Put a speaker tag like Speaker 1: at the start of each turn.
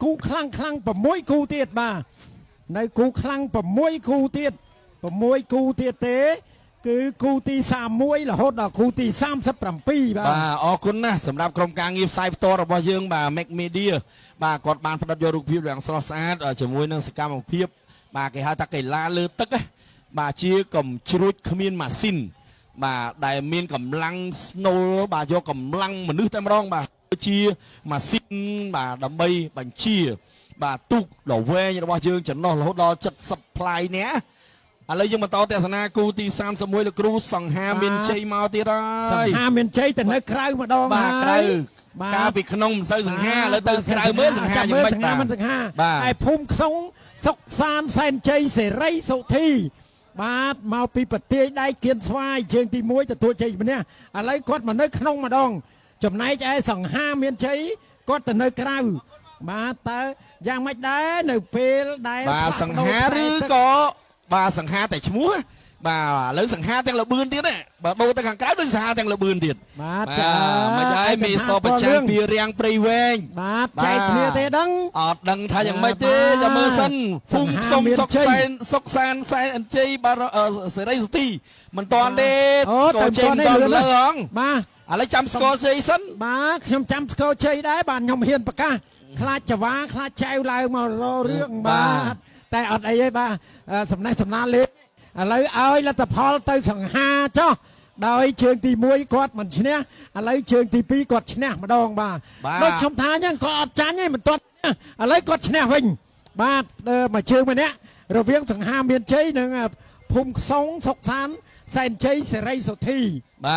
Speaker 1: គូខ្លាំងខ្លាំង6គូទៀតបាទនៅគូខ្លាំង6គូទៀត6គូទៀតទេ គឺគូទី31រហូតដល់គូទី37បាទ
Speaker 2: បាទអរគុណណាស់សម្រាប់ក្រុមការងារផ្សាយផ្ទាល់របស់យើងបាទ Mac Media បាទគាត់បានផ្ដិតយករូបភាពយ៉ាងស្រស់ស្អាតជាមួយនឹងសកម្មភាពបាទគេហៅថាកីឡាលើទឹកណាបាទជាកំជ្រួចគ្មានម៉ាស៊ីនបាទដែលមានកម្លាំងស្នូលបាទយកកម្លាំងមនុស្សតែម្ដងបាទជាម៉ាស៊ីនបាទដើម្បីបញ្ជា បាទទូកដ៏វែងរបស់យើងចំណុះរហូតដល់70ផ្លាយនាក់ឥឡូវយើងបន្តទស្សនាគូទី31លោកគ្រូសង្ហាមានជ័យមកទៀតហើយ
Speaker 1: សង្ហាមានជ័យទៅនៅក្រៅម្ដង
Speaker 2: បាទក្រៅ
Speaker 1: បាទ
Speaker 2: កាលពីក្នុងមិនសូវសង្ហាឥឡូវទៅក្រៅមើលសង្ហាយ៉ាងម៉េច
Speaker 1: សង្ហាមិនសង្ហា
Speaker 2: បាទ
Speaker 1: ឯភូមិខ្សងសុកសានសែនជ័យសេរីសុធីបាទមកពីប្រទេសដៃគៀនស្វាយជើងទី1ទទួលជ័យជំនះឥឡូវគាត់មកនៅក្នុងម្ដង ចំណែកឯសង្ហាមានជ័យគាត់ទៅនៅក្រៅបាទតើយ៉ាងម៉េចដែរនៅពេលដែល
Speaker 2: បាទសង្ហាឬក៏បាទសង្ហាតែឈ្មោះបាទឥឡូវសង្ហាទាំងលបឿនទៀតណាបើដូរទៅខាងក្រៅដូចសង្ហាទាំងលបឿនទៀត
Speaker 1: បាទ
Speaker 2: បាទមិនហើយមីសប្រចាំពីរាំងព្រៃវែង
Speaker 1: បាទចែកគ្នាទេដឹង
Speaker 2: អត់ដឹងថាយ៉ាងម៉េចទេ
Speaker 1: បាទ
Speaker 2: ចាំមើលសិនភូមិ
Speaker 1: ស
Speaker 2: សុំ
Speaker 1: ង្ហាមានជ័យ
Speaker 2: សុកសែនសុកសានសែនអញ្ជ័យបាទសេរីសុធីមិនតាន់ទេ
Speaker 1: អូ
Speaker 2: ស្គរជ័យមិនតាន់
Speaker 1: តែមិន
Speaker 2: លើហង
Speaker 1: បាទ
Speaker 2: ឥឡូវចាំស្គរជ័យសិន
Speaker 1: បាទខ្ញុំចាំស្គរជ័យដែរបាទខ្ញុំហ៊ានប្រកាសខ្លាចចវាខ្លាចចៅឡើងមករករឿងបាទតែអត់អីទេបាទសំណេះសំណាលលេខឥឡូវឲ្យលទ្ធផលទៅសង្ហាចោះដោយជើងទី1គាត់មិនឈ្នះឥឡូវជើងទី2គាត់ឈ្នះម្ដងបាទដូចខ្ញុំថាអញ្ចឹងគាត់អត់ចាញ់ទេមិនទាន់ឈ្នះឥឡូវគាត់ឈ្នះវិញបាទមួយជើងម្នាក់រវាងសង្ហាមានជ័យនិងភូមិខ្សងសុកសានសែនជ័យសេរីសុធី
Speaker 2: បាទ